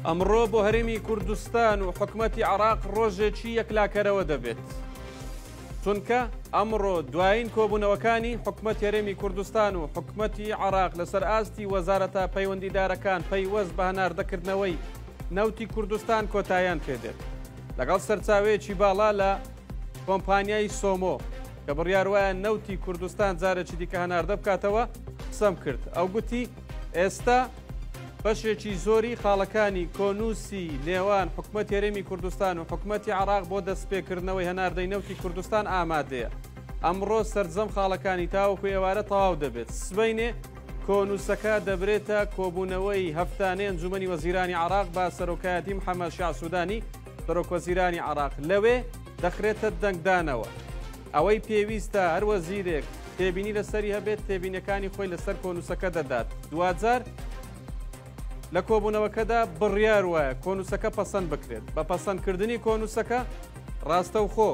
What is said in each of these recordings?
ئەمڕۆ بۆ هەرێمی کوردستان و حکومەتی عێراق ڕۆژێکی یەکلاکەرەوە دەبێت. چونکە ئەمڕۆ دوایین کۆبوونەوەکانی حکومەتی هەرێمی کوردستان و حکومەتی عێراق لەسەر ئاستی وەزارەتە پەیوەندیدارەکان پەیوەست بە هەناردەکردنەوەی نەوتی کوردستان کۆتاییان پێدێت. لەگەڵ سەرچاوەیەکی باڵا لە کۆمپانیای سۆمۆ کە بڕیار وایە نەوتی کوردستان جارێکی دیکە هەناردە بکاتەوە قسەم کرد. ئەو گوتی ئێستا بەشێکی زۆری خاڵەکانی کۆنووسی نێوان حکومەتی هەرێمی کوردستان و حکومەتی عێراق بۆ دەستپێکردنەوەی هەناردەی نەوتی کوردستان ئامادەیە. ئەمڕۆ سەرجەم خاڵەکانی تاوەکو ئێوارە تەواو دەبێت. سبەینێ کۆنووسەکە دەبرێتە کۆبوونەوەی هەفتانەی ئەنجومەنی وەزیرانی عێراق بە سەرۆکایەتی محەمەد شیاع سودانی سەرۆکوەزیرانی عێراق لەوێ دەخرێتە دەنگدانەوە. ئەوەی پێویستە هەر وەزیرێک تێبینی لەسەری هەبێت تێبینەکانی خۆی لەسەر کۆنووسەکە دەدات. دواجار لە کۆبوونەوەکەدا بڕیار وایە کۆنووسەکە پەسەند بکرێت. بە پەسەندکردنی کۆنووسەکە ڕاستەوخۆ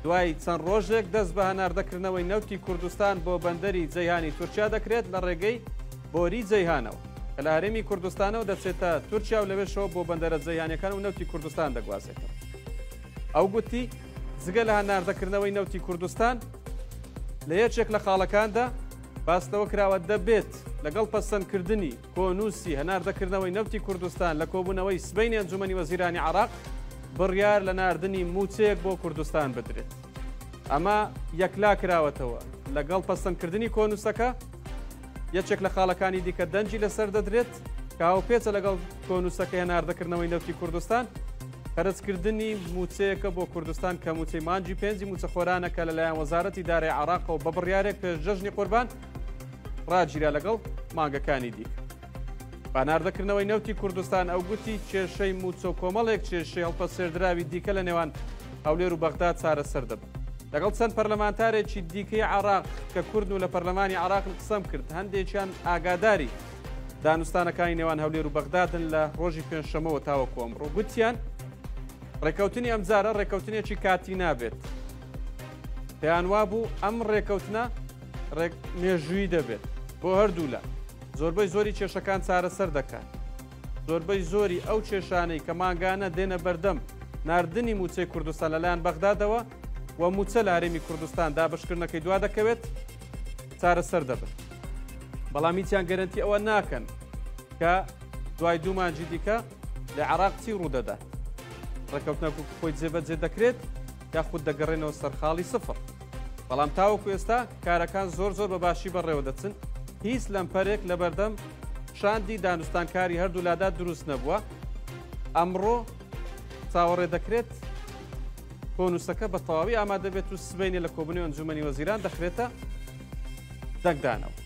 دوای چەند ڕۆژێک دەست بە هەناردەکردنەوەی نەوتی کوردستان بۆ بەندەری جەیهانی تورکیا دەکرێت لە ڕێگەی بۆری جەیهانەوە کە لە هەرێمی کوردستانەوە دەچێتە تورکیا و لەوێشەوە بۆ بەندەرە جەیهانیەکان و نەوتی کوردستان دەگوازێتەوە. ئەو گوتی جگە لە هەناردەکردنەوەی نەوتی کوردستان لە یەکێک لە خاڵەکاندا باس لەوە کراوە دەبێت لەگەڵ پەسەندکردنی کۆنووسی هەناردەکردنەوەی نەوتی کوردستان لە کۆبوونەوەی سبەینی ئەنجومەنی وەزیرانی عێراق بڕیار لە ناردنی مووچەیەک بۆ کوردستان بدرێت. ئەمە یەکلا کراوەتەوە لەگەڵ پەسەندکردنی کۆنووسەکە یەکێک لە خاڵەکانی دیکە دەنگی لەسەر دەدرێت کە هاوپێچە لەگەڵ کۆنووسەکەی هەناردەکردنەوەی نەوتی کوردستان خەرجکردنی مووچەیەکە بۆ کوردستان کە مووچەی مانگی پێنجی مووچەخۆرانە کە لەلایەن وەزارەتی دارایی عێراقەوە بە بڕیارێک پێش جەژنی قوربان ڕاگیرا لەگەڵ مانگەکانی دیکە. بە ناردەکردنەوەی نەوتی کوردستان ئەو گوتی کێشەی مووچە و کۆمەڵێک کێشەی هەڵپەسێردراوی دیکە لە نێوان هەولێر و بەغدا چارەسەر دەبن. لەگەڵ چەند پەرلەمانتارێکی دیکەی عێراق کە کوردن و لە پەرلەمانی عێراقن قسەم کرد، هەندێکیان ئاگاداری دانوستانەکانی نێوان هەولێر و بەغدادن لە ڕۆژی پێنجشەمەوە تاوەکو ئەمڕۆ گوتیان ڕێکەوتنی ئەمجارە ڕێکەوتنێکی کاتی نابێت. پێیان وابوو ئەم ڕێکەوتنە ڕێک مێژووی دەبێت بۆ هەردوولا زۆربەی زۆری کێشەکان چارەسەر دەکات. زۆربەی زۆری ئەو کێشانەی کە مانگانە دێنە بەردەم ناردنی مووچەی کوردستان لەلایەن بەغدادەوە و مووچە لە هەرێمی کوردستان دابەشکردنەکەی دوا دەکەوێت چارەسەر دەبن. بەڵام هیچیان گەرەنتی ئەوە ناکەن کە دوای دوو مانگی دیکە لە عێراق چی ڕوودەدات. ڕێککەوتنەکە خۆی جێبەجێ دەکرێت یاخود دەگەڕێنەوە سەر خاڵی سفر. بەڵام تاوەکو ئێستا کارەکان زۆر زۆر بە باشی بەڕێوە دەچن، هیچ لەمپەرێک لەبەردەم شاندی دانوستانکاری هەردوولادا دروست نەبووە، ئەمڕۆ چاوەڕێ دەکرێت کۆنووسەکە بە تەواوی ئامادە بێت و سبەینێ لە کۆبوونەوەی ئەنجوومەنی وەزیران دەخرێتە دەنگدانەوە.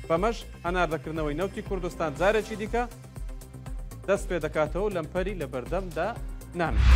بەمەش هەناردەکردنەوەی نەوتی کوردستان جارێکی دیکە دەست پێ دەکاتەوە و لەمپەری لەبەردەمدا نامێنێت.